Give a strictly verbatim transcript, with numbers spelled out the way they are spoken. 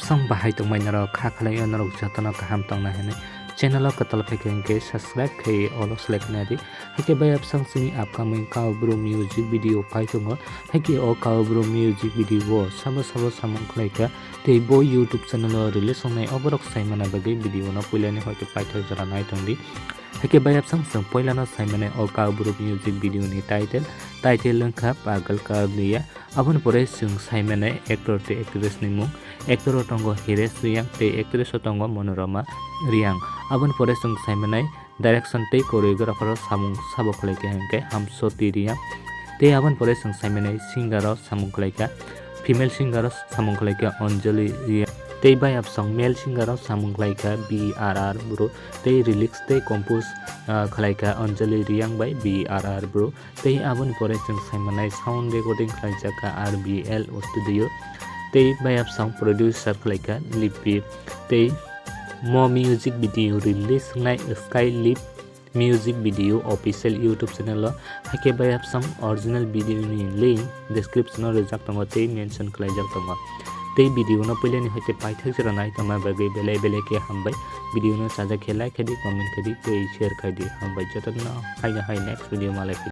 Song bahai tongmai norok, kha khlai o norok jotono kaham tongna hinwi channel o kwtal phaikha hinkhe subscribe khai all o select khnai di. Haikhe bayapsong chini upcoming Kaubru music video phai tongo. Haikhe o Kaubru music video o sabo sabo samung khlaikha tei bo YouTube channel o release wngnai oborok saimana bagwi video no puilani hoite paithak jora nai tongdi. Haikhe bayapsong chwng poilano saimanai o Kaubru music video ni title, title wngkha Pagal Kabliya. Aboni pore chwng saimanai actor tei actress ni mung. Actor o tongo Hires Reang tei actress o tongo Monorama Reang. Aboni pore chwng saimanai direction tei choreographer o samung sabo khlaikha hinkhe Hamsoti Reang. Tei aboni pore chwng saimanai singer o samung khlaikha female singer o samung khlaikha Anjali Reang. Tei bayapsong male singer o samung khlaikha B R R Bru. Tei lyrics tei compose, ah, khlaikha Anjali Reang bai B R R Bru. Tei aboni pore chwng saimanai sound recording khlaijakha R B L studio. Tei bayapsong producer khlaikha Lipi. Tei mo music video release wngnai Sky Lip music video official YouTube channel o. Haikhe bayapsong original video ni link description o rijak tongo tei mention khlaijak tongo. Tei video no puilani hoite paithak jora nai tongma bagwi belai belai khe hambai. Video no sajak khe like khaidi, comment khaidi tei share khaidi. Hambai jotono, haino hai next video malai.